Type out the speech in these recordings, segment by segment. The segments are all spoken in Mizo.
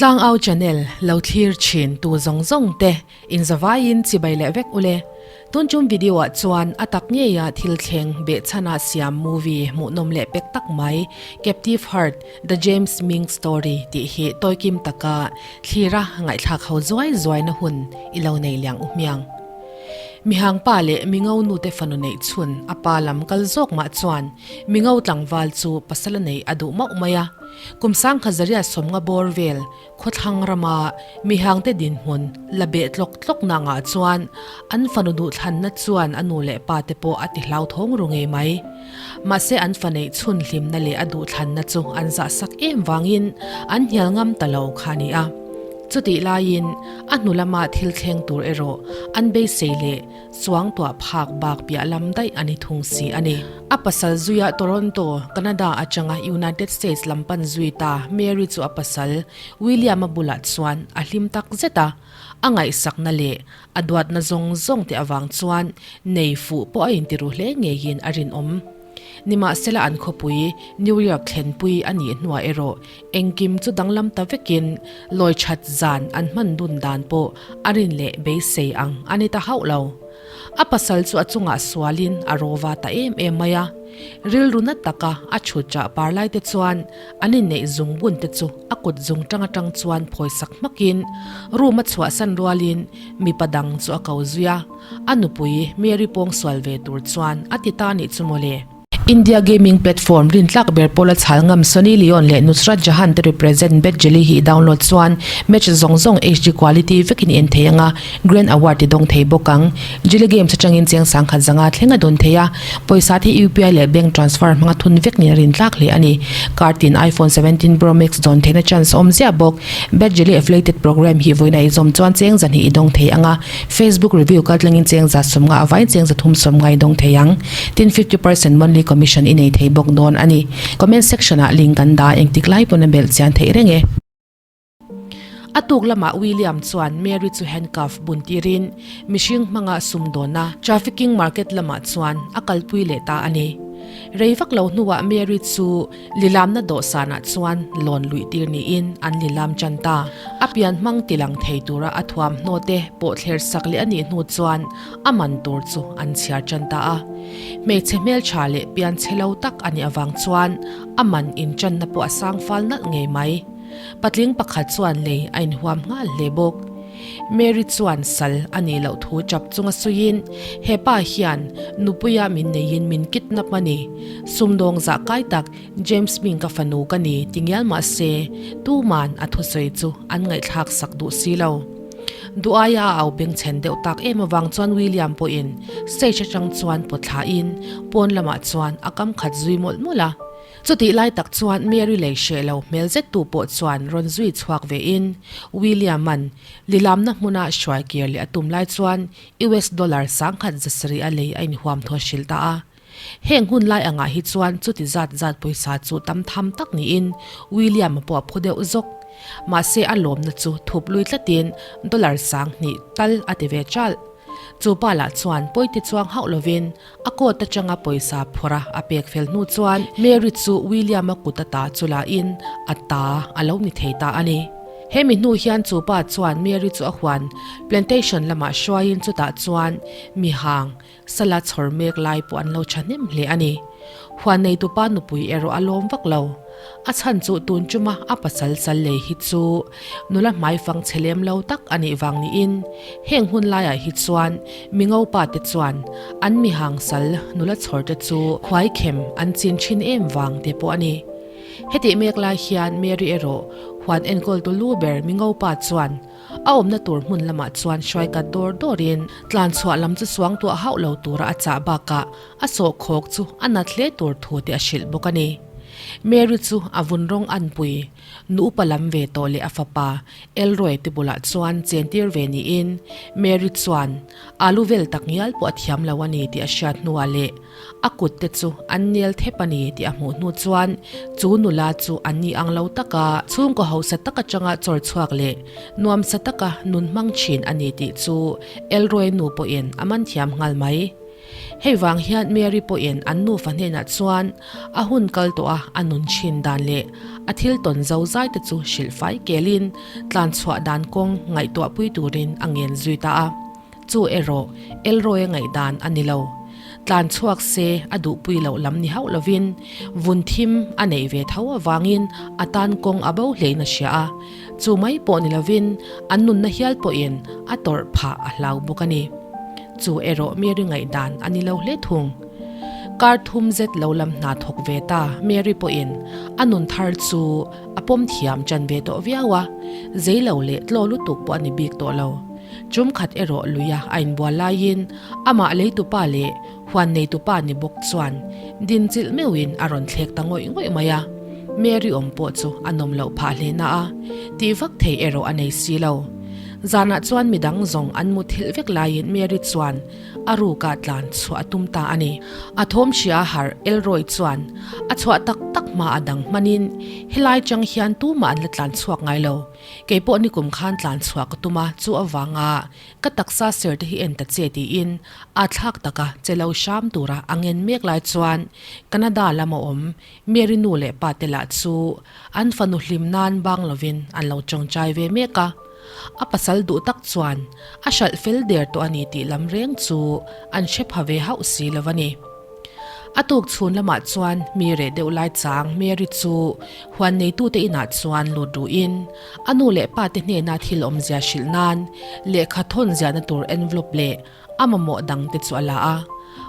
Tlangau channel lo thlir thin tu zawng zawng te in zavaiin chibai leh vek ule. Tun tum video ah chuan a tak ngeia thil thleng behchhana siam movie hmuhnawm leh pek tak mai Captive Heart, The James Ming Story tih hi tawikim taka thlira ngaihthlak ho zuai zuaina hun i lo nei liang u hmiang. Mihang pa leh mingo nute fanu neih chhun a pa lam kal zawk mah chuan mingo tlangval chu pasal a neih a duh mauh mai a. Kum sangkha zaria sawmnga bawr vel khawthlang rama mihangte dinhmun la beh tlawk tlawk na ngah chuan an fanu duhthlanna chuan a nu leh pa te pawh a ti hlauthawng ru ngei mai. Mahse an fa neih chhun hlimna leh a duhthlanna chu an zahsak em vangin an hnial ngam ta lo kha a ni a. Chutih laiin a hnu lama thil thleng tur erawh an beisei leh chuang tuah phak bak piah lam daih a ni thung si a ni. A pasal zuia Toronto, Canada atanga United States lam pan zui ta Mary chu a pasal William-a bulah chuan a hlim tak zet a, a ngaihsakna leh a duatna zawng zawng te avang chuan nei fuh pawh a intiru hle ngeiin a rinawm. Nimahsela an khawpui New York thlenpui a nih hnuah erawh Engkim chu danglam ta vekin lawi that zan an hman dun dan pawh a rin leh beisei ang a ni ta hauh lo. A pasal chu a chungah sualin a rawva ta em em mai a. Rilru na taka a chhut chah par lai te chuan an inneih zung bun te chu a kut zung tang atang chuan phawisak hmakin room a chhuahsan rualin mipa dang chu a ko zui a, a nupui Mary pawngsual ve tur chuan a ti ta nih chu mawle. India gaming platform rintlak ber pawl a chhal ngam Sunny Leone leh Nusrat Jahan te represent Bet Jelly hi i download chuan match zawng zawng HD quality vekin i en thei ang a, Grand Award i dawng thei bawk ang. Jelly Games atangin cheng sangkhat zanga thleng a dawn thei a, pawisa te hi UPI leh bank transfer hmanga thun vek nen a rintlak hle a ni. Card tin iPhone 17 Pro Max dawn theihna chance a awm ziah bawk. Bet Jelly affiliated program hi vawiin a i zawm chuan cheng zahnih i dawng thei ang a, Facebook review kaltlangin cheng za sawmnga avaiin cheng za thum sawmnga i dawng thei ang. Tin, 50% monthly commission i nei thei bawk dawn a ni. Comment section ah link kan dah engtik lai pawn a belh chian theih reng e. A tuk lamah William chuan Mary chu handcuff bun tirin mihring hmanga sumdawnna trafficking market lamah chuan a kalpui leh ta a ni. Rei vak lo hnuah Mary chu Lilamna dawhsanah chuan lawn luih tir niin an lilam tan ta. A pian hmang tilang thei tura a thuamhnaw te pawh thler sak leh a nih hnu chuan a man tur chu an chhiar tan ta a. Hmeichhe hmeltha leh pian chhe lo tak a nih avang chuan a man inchanna pawh a sang fal nalh ngei mai. Patling pakhat chuan lei a inhuam nghal hle bawk. Mary chuan sal a nih loh thu chap chunga suiin, He pa hian nupuia min neiin min kidnap a ni. Sumdawng zah kai tak James Ming ka fanu ka ni ti ngial mah se, tuman a thusawi chu an ngaihthlak sak duh si lo. Duh aia a au bengchhen deuh tak em avang chuan William pawhin stage atang chuan pawthlain pawn lamah chuan a kam khat zui mawlh mawlh a. Chutih lai tak chuan Mary lei hreh lo hmel zet tu pawh chuan rawn zui chhuak ve in William-a'n lilamna hmuna hruai kir leh a tum lai chuan US dollar 10,000 zasarih a lei a inhuam thaw hrilh ta a. Heng hun lai angah hi chuan chuti zat zat pawisa chu tam tham tak niin William-a pawh a phu deuh zawk. Mahse a lawmna chu thup lui tlatin dollar 2000 tal a ti ve chalh. Chu pa lah chuan pawiti chuang hauh lovin A coat atanga pawisa phawrh a a pek fel hnu chuan Mary chu William-a kut ata chu la in a ta a lo ni thei ta a ni. He mi hnu hian chu pa chuan Mary chu a huan plantation lamah hruaiin chutah chuan mihang sala chhawr mek lai pawh an lo thahnem hle a ni. Huan neitupa nupui erawh a lawm vak lo. A chhan chu tun chuma a pasal sal lei hi chu nula hmaifang chhe lem lo tak a nih vang niin heng hun laiah hi chuan mi ngopa te chuan an mihang sal nula chhawr te chu khuaikhem an chin thin em vang te pawh a ni. Hetih mek lai hian Mary erawh huan enkawltu lu ber mi ngopa chuan a awmna tur hmun lamah chuan hruai kat dawr dawrin tlan chhuah lam chu suangtuah hauh lo tura a chah bakah A sawhkhawk chu a nat hle tur thu te a hrilh bawk a ni. Mary chu a vun rawng anpui, nu upa lam ve tawh leh a fapa Elroy te bulah chuan chentir ve niin Mary chuan alu vel tak ngial pawh a thiam lo a ni tih a hriat hnuah leh a kut te chu an nel thep a ni tih a hmuh hnu chuan chu nula chu an ni ang lo taka chhungkaw hausa tak atanga chawr chhuak leh nuamsa taka nun hmang thin a ni tih chu Elroy nu pawhin a man thiam nghal mai. Hei vang hian Mary pawhin an nufa hnenah chuan a hun kal tawh a a nun thin dan leh a thil tawn zo zai te chu hrilh fai kelin tlan chhuah dan kawng ngaihtuahpui turin a ngen zui ta a. Chu erawh Elroy-a ngaihdan a ni lo. Tlan chhuak se a duhpui loh lam ni hauh lovin vun thim a neih ve tho avangin a tan kawng a bo hlein a hria a. Chu mai pawh ni lovin an nunna hial pawhin a tawrh phah a hlau bawk a ni. Chu erawh Mary ngaihdan a ni lo hle thung. Kar thum zet lo lam hna thawk ve ta Mary pawhin a nun thar chu a pawm thiam ṭan ve tawh viau a, zei lo leh tlaw lutuk pawh a ni bik tawh lo. Ṭum khat erawh luia a inbual laiin amah leitupa leh huan neitupa ni bawk chuan dinchilh meuhin a rawn thlek ta ngawih ngawih mai a. Mary awm pawh chu a nawm loh phah hle na a, tih vak thei erawh a nei si lo. Zanah chuan midang zawng an muthilh vek laiin Mary chuan a rukah tlan chhuah a tum ta a ni. A thawm hria harh Elroy chuan a chhuah tak tak hma a dang hmanin helai chang hian tumah an la tlan chhuak ngai lo. Kei pawh nikum khan tlan chhuah ka tum a, chu avanga ka taksa ser te hi en ta che tiin a thlak taka che lo hram tura a ngen mek lai chuan Canada lama awm Mary nu leh pa te lah chu an fanu hlim nan bang lovin an lo tawngtai ve mek a. A pasal duh tak chuan a hralh fel der tawh a ni tih lam reng chu an hre pha ve hauh si lo a ni. A tuk chhun lamah chuan mi reh deuh lai chang Mary chu huan neitute inah chuan lut ruhin a nu leh pa te hnena thil awmzia hrilh nan lehkha thawn ziahna tur envelope leh a mamawh dangte chu a la a.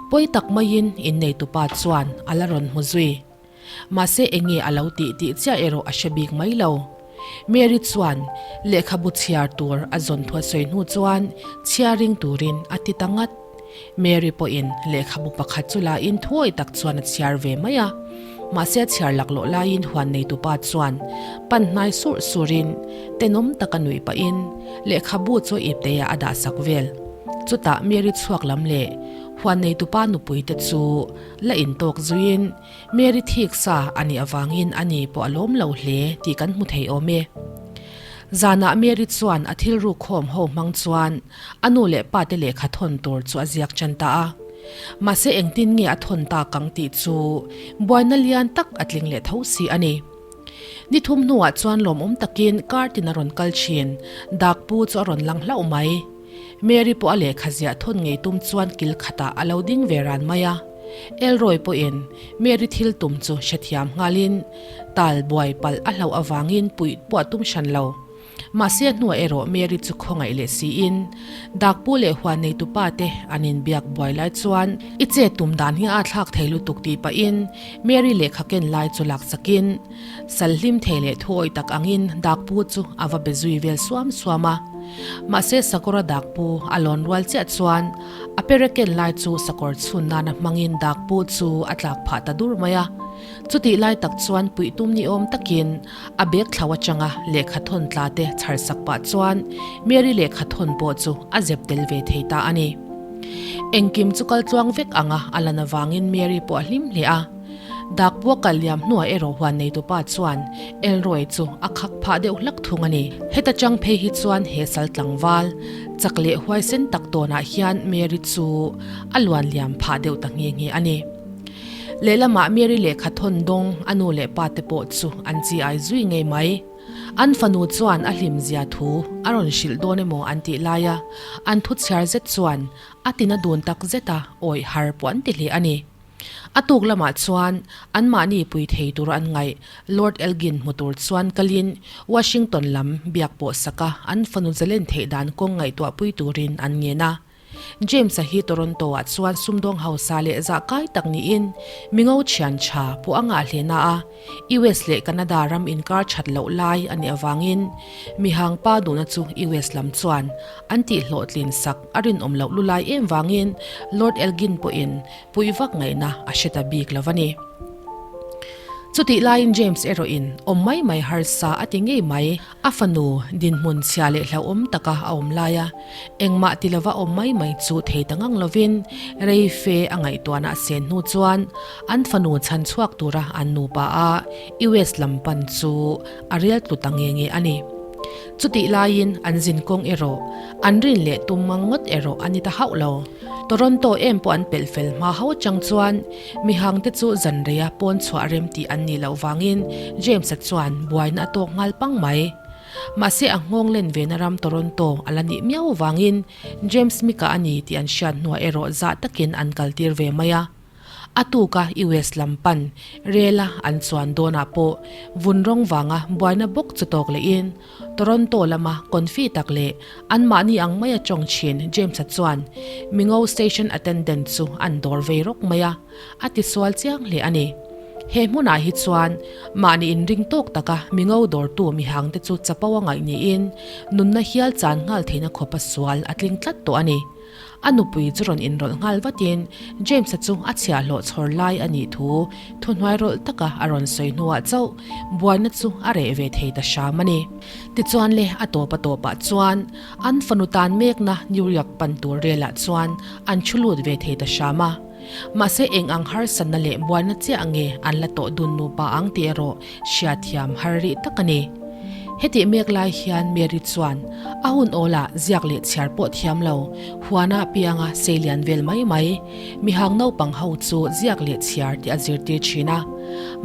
Pawi tak maiin inneitupa chuan a la rawn hmu zui. Mahse enge a lo tih tih chiah erawh a hre bik mai lo. Mary chuan lehkhabu chhiar tur a zawn thu a sawi hnu chuan chhiaring turin a ti ta ngat. Mary pawhin lehkhabu pakhat chu lain thuawi tak chuan a chhiar ve mai a. Mahse a chhiar laklawh laiin huan neitupa chuan pan hnai surh surhin tenawm taka nuih pahin lehkhabu chu a ipteiah a dahsak vel. Chutah Mary chhuak lam leh huan neitupa nupuite chu la intawk zuiin Mary thik sa a nih avangin a ni pawh a lawm lo hle tih kan hmu thei awm e. Zanah Mary chuan a thil rukkhawm ho hmang chuan a nu leh pa te lehkha thawn tur chu a ziak tan ta a. Mahse engtin nge a thawn tak ang tih chu buaina lian tak a tling leh tho si a ni. Ni thum hnuah chuan lawmawm takin kar tin a rawn kal thin, dak pu chu a rawn lang hlauh mai. Mary pawh a lehkha ziah thawn ngei tum chuan kil khatah a lo ding ve ran mai a. Elroy pawhin Mary thil tum chu hrethiam nghalin tal buai palh a hlauh avangin puih pawh a tum hran lo. Mahse a hnuah erawh Mary chu khawngaih leh siin Dakpu leh huan neitupa te an inbiak buai lai chuan i che tum dan hi a thlak thei lutuk tih pahin Mary lehkha ken lai chu lak chakin Sal hlim thei leh thuawi tak angin Dakpu chu a va be zui vel suam suam a. Mahse sakawra Dakpu a lawn rual chiah chuan a pere ken lai chu sakawr chhun nana hmangin Dakpu chu a tlak phah ta dur mai a. Chutih lai tak chuan puih tum ni awm takin a bag thlau atanga lehkha thawn tla te chhar sak pah chuan Mary lehkha thawn pawh chu a zep tel ve thei ta a ni. Engkim chu kal tluang vek anga a lan avangin Mary pawh a hlim hle a. Dakpua kal liam hnuah erawh huan neitupa chuan Elroy chu a khak phah deuh hlak thung a ni. Heta chang phei hi chuan he sal tlangval chak leh huaisen tak tawnah hian Mary chu a luan liam phah deuh ta nghe nghe a ni. Lehlamah Mary lehkha thawn dawng a nu leh pa te pawh chu an chi ai zui ngei mai. An fanu chuan a hlim zia thu a rawn hrilh dawn emaw an tih laia an thu chhiar zet chuan a tina dun tak zeta awih har pawh an ti hle a ni. A tuk lamah chuan anmahni pui thei tur an ngaih Lord Elgin hmu tur chuan kalin Washington lam biak pawh saka an fanu zalen theih dan kawng ngaihtuahpui turin an ngen a. James-a hi Toronto-ah chuan sumdawng hausa leh zahkai tak niin mingo thian tha pawh a ngah hle na a, US leh Canada ram inkar that loh lai a nih avangin mihang pa duhna chu US lam chuan an tihhlawhtlin sak a rinawm loh lu lai em vangin Lord Elgin pawhin puih vak ngaihna a hre ta bik lo a ni. Chutih laiin James erawhin awm mai mai harsa a ti ngei mai. A fanu dinhmun chhia leh hlauhawm taka a awm laia engmah ti lova awm mai mai chu thei ta ngang lovin rei fe a ngaihtuahna a sen hnu chuan an fanu chhan chhuak tura an nupa a US lam pan chu a rel tlu ta nge nge a ni. Chutih laiin an zin kawng erawh an rin leh tum mang ngawt erawh a ni ta hauh lo. Toronto em pawh an pelh fel hma ho atang chuan mihangte chu zan reia pawn chhuah rem tih an nih loh vangin James-a chuan buaina a tawk nghal pang mai. Mahse a nghawng len vena ram Toronto a la nih miau vangin James Mika a ni tih an hriat hnuah erawh zah takin an kaltir ve mai a. A tuka US lam pan rela an chuan dawnah pawh vun rawng vanga buaina bawk chu tawk lehin Toronto lama confi tak leh anmahni ang maia tawng thin James-a chuan Mingo station attendant chu an dawr vei rawk mai a, a tisual chiang hle a ni. He hmunah hi chuan mahni inring tawk taka Mingo dawrtu mihangte chu chapo a ngaih niin nunna hial chan nghal theihna khawpa sual a tling tlat tawh a ni. A nupui chu rawn inrawlh nghal vatin James-a chu a chhiahhlawh chhawr lai a nih thu thuhnuai rawlh taka a rawn sawi hnuah chauh buaina chu a reh ve thei ta hram a ni. Tichuan le a tawp a tawpah chuan an fanu tan mekna New York pan tur relah chuan an thu lut ve thei ta hram a. Mahse eng ang harsatna leh buaina chiah nge an la tawh dun nupa ang tih erawh hriatthiam har rih tak a ni. Hetih mek lai hian Mary chuan a hun awlah ziak leh chhiar pawh thiam lo, huana pianga seilian vel mai mai, mihang naupang ho chu ziak leh chhiar tih a zirtir thin a.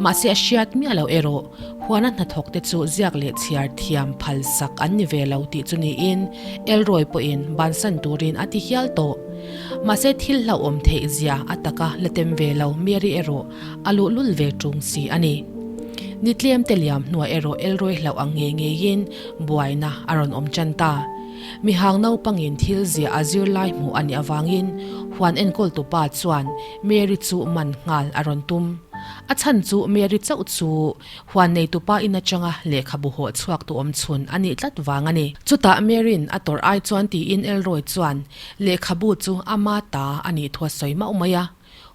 Mahse a hriat miah lo erawh huana hnathawk te chu ziak leh chhiar thiam phal sak an ni ve lo tih chu niin Elroy pawhin bansan turin a ti hial tawh. Mahse thil hlauhawm theih zia a taka la tem ve lo Mary erawh a luhlul ve ṭung si a ni. Ni tlem te liam hnuah erawh Elroy hlauh ang ngei ngeiin buaina a rawn awm ṭan ta. Mihang naupangin thil zia a zirlai hmuh a nih avangin huan enkawltu pa chuan Mary chu man nghal a rawn tum. A chhan chu Mary chauh chu Huan neitupa in atanga lehkhabu hawh chhuak tu awm chhun a nih tlat vang a ni. Chutah Mary'n a tawrh ai chuan tiin Elroy chuan lehkhabu chu ama ta a nih thu a sawi mauh mai a.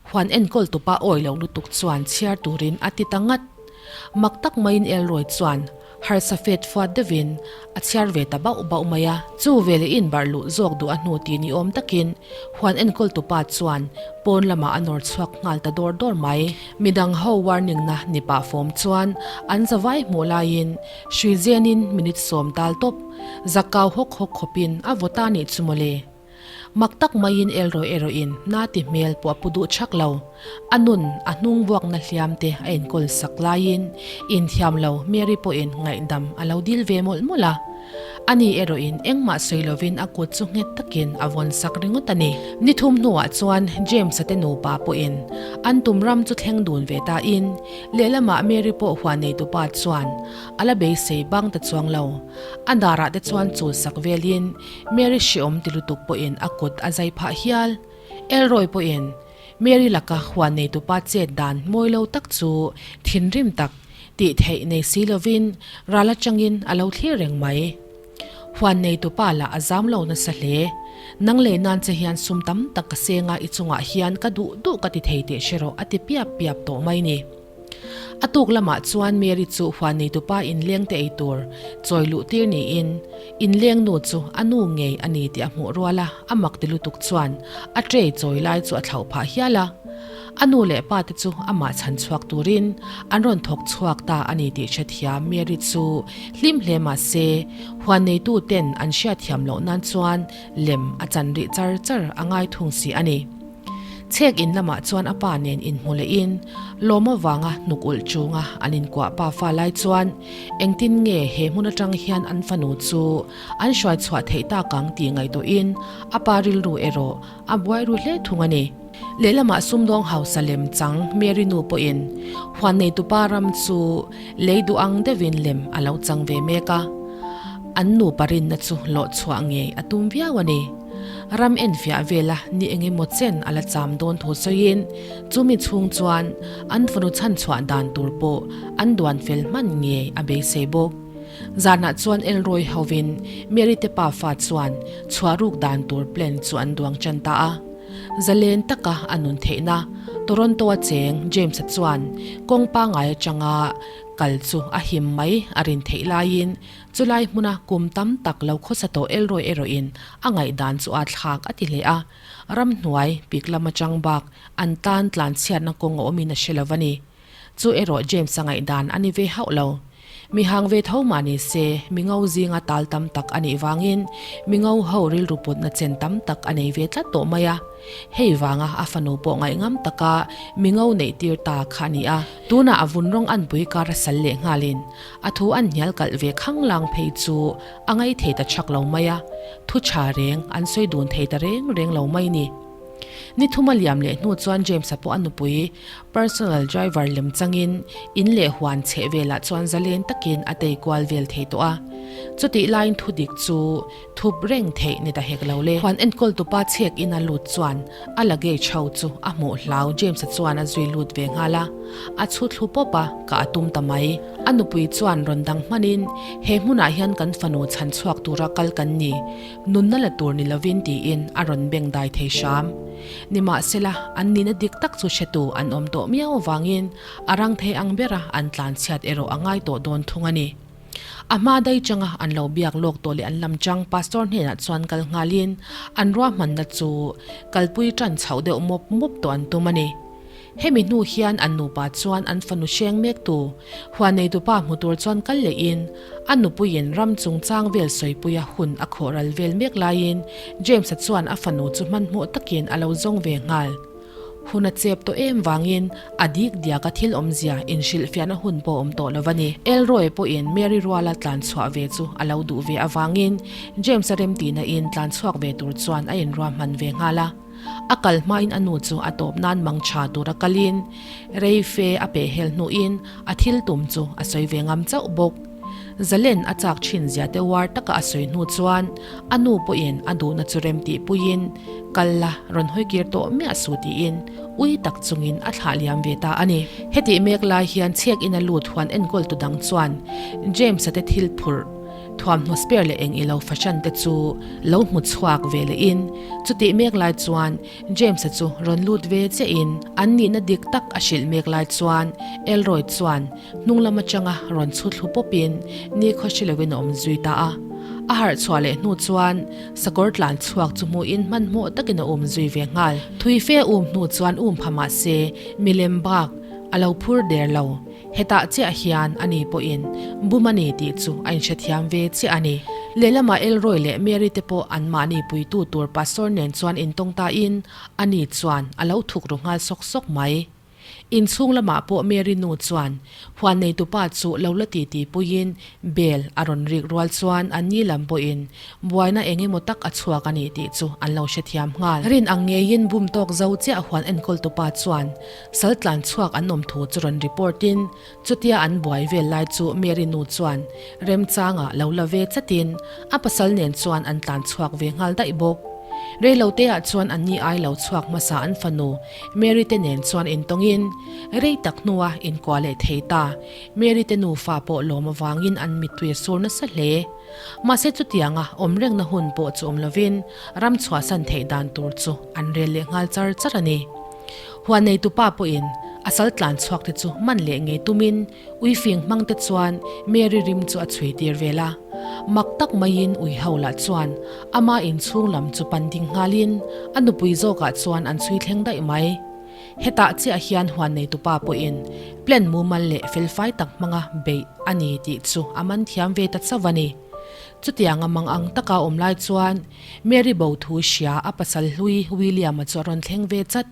Huan enkawl tupa awi lo lutuk chuan chhiar turin a ti ta ngat. Mak tak maiin Elroy chuan harsa fet fuat deuhin a chhiar ve ta bauh bauh mai a. Chu veleh inbarh luh zawk duh a hnu ti ni awm takin Huan enkawltupa chuan pawn lamah a nawr chhuak nghal ta dawr dawr mai. Midang ho warning na ni pah fawm chuan an zavai hmuh laiin hrui zenin minute sawm tal tawp zakau hawk hawk khawpin a vaw ta nih chu mawle. Mak tak maiin Elroy erawhin na ti hmel pawh a pu duh chak lo. A nun a hnung vuakna hliam te a enkawl sak laiin inthiam lo Mary pawhin ngaihdam a lo dil ve mawlh mawlh a. Ani erawhin engmah sawi lovin a kut chu nghet takin a vawn sak ringawt a ni. Ni thum hnuah chuan James-a te nupa pawhin an tum ram chu thleng dun ve tain lehlamah Mary pawh huan neitupa chuan a la beisei bang ta chuang lo. A darah te chuan chul sak velin Mary hreawm ti lutuk pawhin a kut a zai phah hial. Elroy pawhin Mary laka huan neitupa chet dan mawi lo tak chu thinrim tak tih theih nei si lovin ral atangin a lo thlir reng mai. Huan neitupa lah a zam lo nasa hle. Nang leh nan che hian sum tam tak ka seng a i chungah hian ka duh duh ka ti thei tih hre rawh a ti piap piap tawh mai ni. A tuk lamah chuan Mary chu huan neitupa inleng te ei tur chawi luh tir niin inleng nu chu a nu ngei a ni tih a hmuh rual a, a mak ti lutuk chuan a tray chawi lai chu a thlauh phah hial a. A nu leh pa te chu amah chhan chhuak turin an rawn thawk chhuak ta a ni tih hrethiam Mary chu hlim hle mah se huan neitu ten an hriatthiam loh nan chuan lem a chan rih char char a ngai thung si a ni. Chhek in lamah chuan a pa nen inhmu lehin lawm avanga hnuk ulh chunga an inkuah pa fa lai chuan engtin nge he hmun atang hian an fanu chu an hruai chhuah theih tak ang tih ngaihtuahin a pa rilru erawh a buai ru hle thung a ni. Lehlamah sumdawng hausa lem chang Mary nu pawhin huan neitupa ram chu lei duh ang deuhin lem a lo chang ve mek a, an nupa rinna chu lawh chhuah ngei a tum viau a ni. Ram enfiah vela ni eng emaw chen a la cham dawn thu sawiin chumi chhung chuan an fanu chhanchhuah dan tur pawh an duan fel hman ngei a beisei bawk. Zanah chuan Elroy hovin Mary te pafa chuan chhuah ruk dan tur plan chu an duang tan ta a. Zalen taka a nun theihna Toronto-a cheng James-a chuan kawng pangngai atanga kal chu a him mai a rin theih laiin Chulai hmuna kum tam tak lo khawsa tawh Elroy erawhin a ngaihdan chu a thlak a ti hle a, ramhnuai pik lam atang bak an tan tlanchhiatna kawng a awmin a hre lo a ni. Chu erawh James-a ngaihdan a ni ve hauh lo. Mi hang ve tho mah ni se, mi ngo zinga tal tam tak a nih vangin mi ngo ho rilru putna chen tam tak a nei ve tlat tawh mai a. Hei vanga a fanu pawh ngaihngam taka mi ngo neih tir ta kha a ni a. Tunah a vun rawng anpui kar a sal leh nghalin a thu an hnial kalh ve khanglang phei chu a ngaih thei ta chak lo mai a, thu tha reng an sawi dun thei ta reng reng lo mai ni. Ni thum a liam leh hnu chuan James-a pawh a nupui personal driver lem changin in leh huan chheh velah chuan zalen takin a tei kual vel thei tawh a. Chutih laiin thu dik chu thup reng theih ni ta hek lo le. Huan enkawl tupa chhek ina lut chuan a luggage ho chu a hmuh hlau James-a chuan a zui lut ve nghal a, a chhu thlu pawp a, ka a tum ta mai. A nupui chuan rawn dang hmanin, He hmunah hian kan fanu chhan chhuak tura kal kan ni. Nunna la tur ni lovin tiin a rawn beng dai thei hram. Nimahsela, an nihna dik tak chu hretu an awm tawh miau avangin a rang thei ang bera an tlan chhiat erawh a ngai tawh dawn thung a ni. A hma dai changa an lo biak lawk tawh leh an lam chang pastor hnenah chuan kal nghalin an ruahmanna chu kalpui tan chhoh deuh mawp mawp tawh an tum a ni. Hemi hnu hian an nupa chuan an fanu hreng mektu huan neitupa hmu tur chuan kal lehin a nupuiin ram chungchang vel sawipuia hun a khawh ral vel mek laiin James-a chuan a fanu chu hmanhmawh takin a lo zawng ve nghal. Hun a chep tawh em vangin a dik diaka thil awmzia inhrilhfiahna hun pawh awm tawh lo a ni. Elroy pawhin Mary ruala tlan chhuah ve chu a lo duh ve avangin James-a remtihna in tlan chhuak ve tur chuan a inruahman ve nghal a. A kal hmain a nu chu a tawp nan mang tha tura kalin rei fe a peh hel hnuin a thil tum chu a sawi ve ngam chauh bawk. Zalen a chak thin zia te uar taka a sawi hnu chuan a nu pawhin a duhna chu rem tih puiin kal la rawn hawi kir tawh miah su tiin ui tak chungin a thlah liam ve ta a ni. Hetih mek lai hian chhek ina lut huan enkawl tu dang chuan James-a te thil phurh Thuamhnaw spare leh eng ilo fahran te chu lo hmu chhuak ve leh in, chutih mek lai chuan James-a chu rawn lut ve chiah in an nihna dik tak a hrilh mek lai chuan Elroy chuan hnung lam atanga rawn chhu thlu pawp in nikhaw hre lo in a awm zui ta a. A harh chhuah leh hnu chuan sakawr tlan chhuak chu hmuh in hmanhmawh takin a um zui ve nghal. Thui fe um hnu chuan um pha mah se milem bak a lo phur der lo. Hetah chiah hian ani pawhin bum a ni tih chu a inhrethiam ve chiah a ni. Lehlamah Elroy leh Mary te pawh anmahni puitu tur pastor nen chuan intawng tain ani chuan a lo thuk ru nghal sawk sawk mai. Inchhung lamah pawh Mary nu chuan huan neitupa chu lo la titi puiin bell a rawn rik rual chuan anni lam pawhin buaina eng emaw tak a chhuak a ni tih chu an lo hrethiam nghal. Rin ang ngeiin bum tawk zo chiah huan enkawltupa chuan Sal tlan chhuak an awm thu chu rawn report in chutia an buai vel lai chu Mary nu chuan remchanga lo la ve chatin a pasal nen chuan an tlan chhuak ve nghal daih bawk. Reilote ah chuan an ni ai lo chhuak hmasa an fanu Mary te nen chuan intawng in rei tak hnua inkuah leh thei ta Mary te nufa pawh lawm avangin an mittui a sur nasa hle. Mahse chutianga awm rengna hun pawh chu awm lovin ram chhuahsan theih dan tur chu an rel leh nghal char char a ni. Huan neitupa pawhin a sal tlan chhuak te chu man leh ngei tumin ui fing hmang te chuan Mary rim chu a chhui tir vel a. Mak tak maiin ui ho lah chuan ama inchhung lam chu pan ding nghalin a nupui zawkah chuan an chhui thleng daih mai. Hetah chiah hian huan neitupa pawhin plan mumal leh felfai tak hmanga beih a ni tih chu a man thiam ve ta chauh a ni. Chutianga mang ang taka awm lai chuan Mary bo thu hria a pasal hlui William-a chu a rawn thleng ve chat.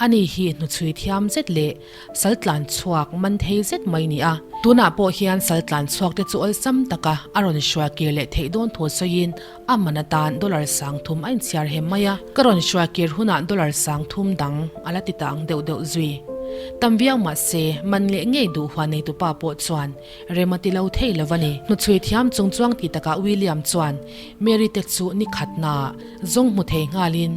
Ani hi hnuchhui thiam zet leh sal tlan chhuak man thei zet mai ni a. Tunah pawh hian sal tlan chhuak te chu awlsam taka a rawn hruai kir leh theih dawn thu sawiin a man atan dollar 3000 a inchhiar hem mai a. Ka rawn hruai kir hunah dollar 3000 dang a la ti ta ang deuh deuh zui. Tam viau mahse man leh ngei duh huan neitupa pawh chuan Rem a ti lo thei lo a ni. Hnuchhui thiam chung chuang ti takah William chuan Mary te chu ni khatna zawng hmu thei nghalin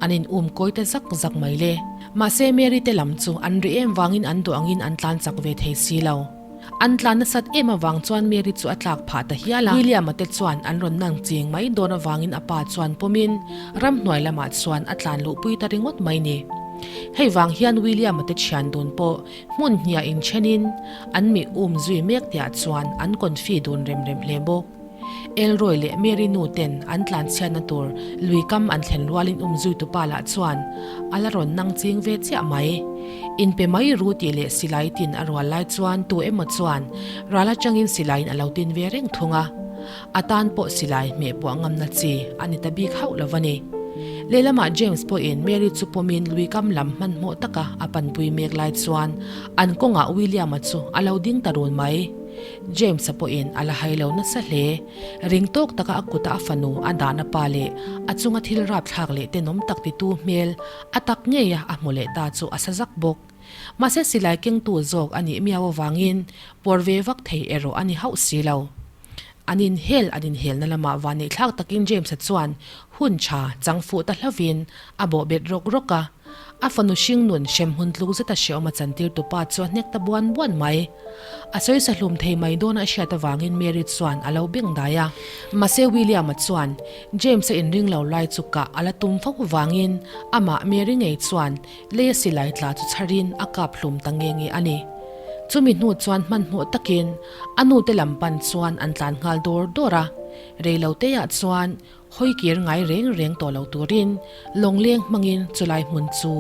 an in um kawi ta zak zak mai le. Mahse Mary te lam chu an ri em vangin an duh angin an tlan chak ve thei si lo. An tlan nasat em avang chuan Mary chu a tlak phah ta hial a. William-a te chuan an rawn nang ching mai dawn avangin a pa chuan pawmin ramhnuai lamah chuan a tlan luhpui ta ringawt mai ni. Hei vang hian William-a te thian dun pawh Hmun hniah inthenin an mi um zui mek tiah chuan an confi dun rem rem hle bawk. Elroy leh Mary nu ten an tlanchhiatna tur lui kam an thlen rualin umzui tupa lah chuan a la rawn nang ching ve chiah mai. Inpe mai ru tih leh silai tin a rual lai chuan tu emaw chuan ral atangin silaiin a lo tin ve reng thung a. A tan pawh silai hmeh puah ngamna chi a ni ta bik hauh lo a ni. Lehlamah James pawhin Mary chu pawmin lui kam lam hmanhmawh taka a panpui mek lai chuan an kawngah William-a chu a lo ding ta run mai. James-a pawhin a la hai lo nasa hle. Ring tawk taka a kuta a fanu a dahna pa leh a chunga thil rapthlak leh tenawm tak titu hmel a tak ngeia a hmu leh ta chu a sa zak bawk. Mahse silai kengtu zawk a nih miau avangin pawr ve vak thei erawh a ni hauh si lo. An inhel an inhelna lamah vanneihthlak takin James-a chuan hun tha chang fuh ta hlauvin a bawh bet rawk rawk a. A fanu hringnun hremhmun tluk zeta hreawm a chantir tupa chu a hnek ta buan buan mai. A sawisa hlum thei mai dawn a hriat avangin Mary chuan a lo beng dai a. Mahse William-a chuan James-a inring lo lai chu kah a la tum fo avangin amah Mary ngei chuan Leia silai tla chu chharin a kap hlum ta nge nge a ni. Chumi hnu chuan hmanhmawh takin a nute lam pan chuan an tlan nghal dawr dawr a, reiloteah chuan hawi kir ngai reng reng tawh lo turin lawngleng hmangin chulai hmun chu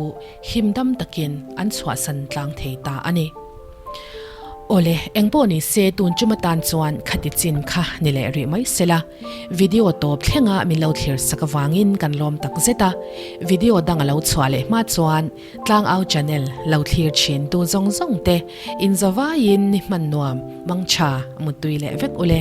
him dam takin an chhuahsan tlang thei ta a ni. Awle, engpawh ni se tun chuma tan chuan khati chin kha ni leh rih mai sela. Video tawp thlenga min lo thlir sak avangin kan lawm tak zet a, video dang a lo chhuah leh hma chuan Tlangau channel lo thlir thin tu zawng zawng te inzawvaiin ni hman nuam mangtha mutui leh vek ule.